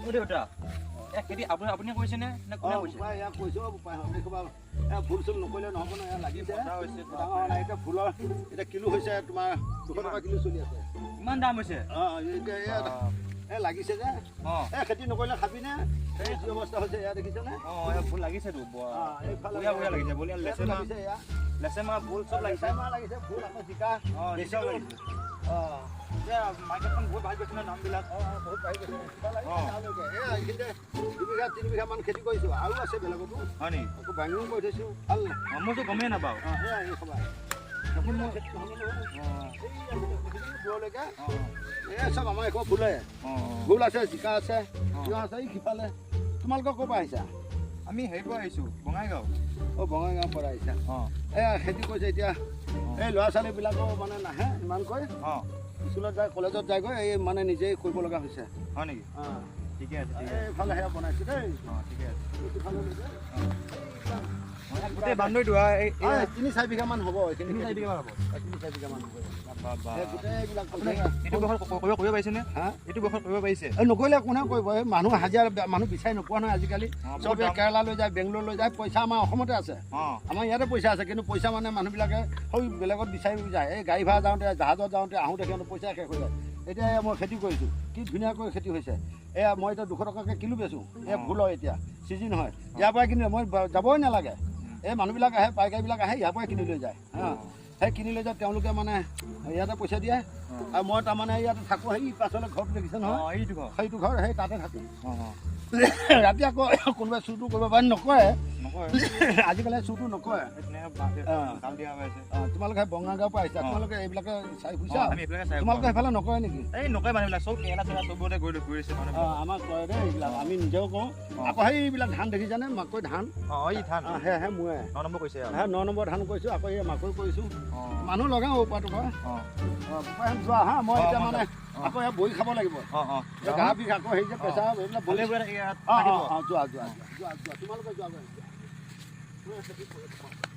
অ দেউতা, এই খেতি আপুনি কৰিছেনে নে কোনে অঁ কৰিছে? বোপাই, এয়া কৰিছোঁ। অ বোপাই, এইসোপা এয়া ফুল চুল নকৰিলে নহ'ব নহয়। এয়া লাগিছে। মজা হৈছে। ডাঙৰ হোৱা নাই। এতিয়া ফুলৰ এতিয়া কিলো হৈছে তোমাৰ 200 টকা কিলো চলি আছে। ইমান দাম হৈছে? অঁ, এতিয়া এয়া এই লাগিছে যে। এই খেতি নকৰিলে খাবিনে? এই যি অৱস্থা হৈছে, এয়া দেখিছেনে? অঁ, এয়া ভোল লাগিছেতো। অঁ, এইফালে বঢ়িয়া বঢ়িয়া লাগিছে, বঢ়িয়া। ইয়াতো লেচেৰা লাগিছে এয়া। লেচেৰা, ভোল চব লাগিছে। লেচেৰা লাগিছে, ভোল, আকৌ জিকা। অঁ, জিকাও লাগিছে। অঁ। এতিয়া মাৰ্কেটখন বহুত ভাল গৈছে ন দামবিলাক? অঁ, বহুত বাঢ়ি গৈছে। কিবা লাগিছে তালৈকে। এয়া এইখিনিতে 2 বিঘা 3 বিঘামান খেতি কৰিছোঁ, আৰু আছে বেলেগতো। হয় নেকি? আকৌ বাঙিও কৰি থৈছোঁ, ভাল। অঁ, মইতো গমেই নাপাওঁ। অঁ, সেয়া এই সবা দেখোন মই খেতি নহ'ব নহয়। অঁ। এই দেখিছেনে দূৰলৈকে? অঁ। এই চব আমাৰ এশ ফুলে। অঁ। ভোল আছে, জিকা আছে, তিয়ঁহ আছে। এই সিফালে তোমালোকৰ ক'ৰ পৰা আহিছা? আমি হেৰিৰ পৰা আহিছোঁ, বঙাইগাঁও। অঁ, বঙাইগাঁৱৰ পৰা আহিছা? অঁ। এয়া খেতি কৰিছে এতিয়া। এই ল'ৰা ছোৱালীবিলাকো মানে নাহে ইমানকৈ। স্কুলত যায়, কলেজত যায়গৈ। এই মানে নিজেই কৰিব লগা হৈছে। হয় নেকি? অঁ। ঠিকে আছে, ঠিকে আছে। এইফালে সেয়া বনাইছোঁ দেই। অঁ, ঠিকে আছে। সিফালে। গোটেই বান্দৰটো এই 3-4 বিঘামান হ'ব এইখিনি। তিনি চাৰি খেতি। বিঘামান হ'ব? 3-4 বিঘামান হ'ব। বা বা। এই গোটেইবিলাক। আপুনি এইটো বয়সত কৰিব পাৰিছেনে? হা? এইটো বয়সত কৰিব পাৰিছে? এই নকৰিলে কোনে কৰিব? এই মানুহ হাজিৰা মানুহ বিচাৰি নোপোৱা নহয় আজিকালি। বহুত চবে দাম। কেৰেলালৈ যায়, বেংগলোৰলৈ যায়। পইচা আমাৰ অসমতে আছে। আমাৰ ইয়াতে পইচা আছে, কিন্তু পইচা মানে মানুহবিলাকে সৌ বেলেগত বিচাৰি যায়। এই গাড়ী ভাড়া যাওঁতে, জাহাজত যাওঁতে, আহোঁতে সিহঁতৰ পইচা শেষ হৈ যায়। এতিয়া এয়া মই খেতি কৰিছোঁ, কি ধুনীয়াকৈ খেতি হৈছে। এয়া মই এতিয়া 200 টকাকৈ কিলো বেচোঁ। এয়া ভোলৰ এতিয়া ছিজন হয়, ইয়াৰ পৰাই কিনি মই যাবই নালাগে। এই মানুহবিলাক আহে, পাইকাৰীবিলাক আহে, ইয়াৰ পৰাই কিনি লৈ যায়। হা, সেই কিনি লৈ যায়। তেওঁলোকে মানে ইয়াতে পইচা দিয়ে আৰু মই তাৰমানে ইয়াতে থাকোঁ। সেই পাছলৈ ঘৰটো দেখিছে নহয়? অঁ, এইটো ঘৰ? সেইটো ঘৰ, সেই তাতে থাকোঁ। অঁ অঁ ৰাতি আকৌ কোনোবাই চুৰটো কৰিব পাৰে, নকৰে। নকৰে। আজিকালি চুৰটো নকৰে। এই ধুনীয়াকৈ জাল দিয়া হৈ আছে। অঁ, তোমালোকে বঙাইগাঁৱৰ পৰা আহিছা? অঁ। তোমালোকে এইবিলাকে চাই ফুৰিছা? অঁ, আমি এইবিলাকে চাই। তোমালোকে সেইফালে নকৰে নেকি? এই নকৰে। মানুহবিলাক চব কেৰেলা চেৰেলা চবতে গৈ গৈ আছে মানুহবিলাক। অঁ, আমাক কৰে দেই এইবিলাক, আমি নিজেও কৰোঁ। আকৌ সেইবিলাক ধান দেখিছানে? মাকৈ ধান। অঁ, এই ধান? অঁ, সেয়াহে মোৰে। 9 নম্বৰ কৈছে আৰু। সেয়া 9 নম্বৰ ধান কৰিছোঁ, আকৌ এই মাকৈ কৰিছোঁ। মানুহ লগাওঁ ঔপাটো ঘৰ। অঁ, বোপাইহঁত যোৱা হা, মই অঁ, এতিয়া মই মানে যাম। অঁ। আকৌ ইয়াত বহি খাব লাগিব। অঁ অঁ এই গা বিষ, আকৌ সেই যে প্ৰেছাৰ, এইবিলাক বহি ভালে বোৰে থাকে ইয়াত অঁ। থাকিব। অঁ অঁ, যোৱা যোৱা যোৱা যোৱা যোৱা, তোমালোকে যোৱা, যোৱা। মই খেতি কৰি থাকোঁ।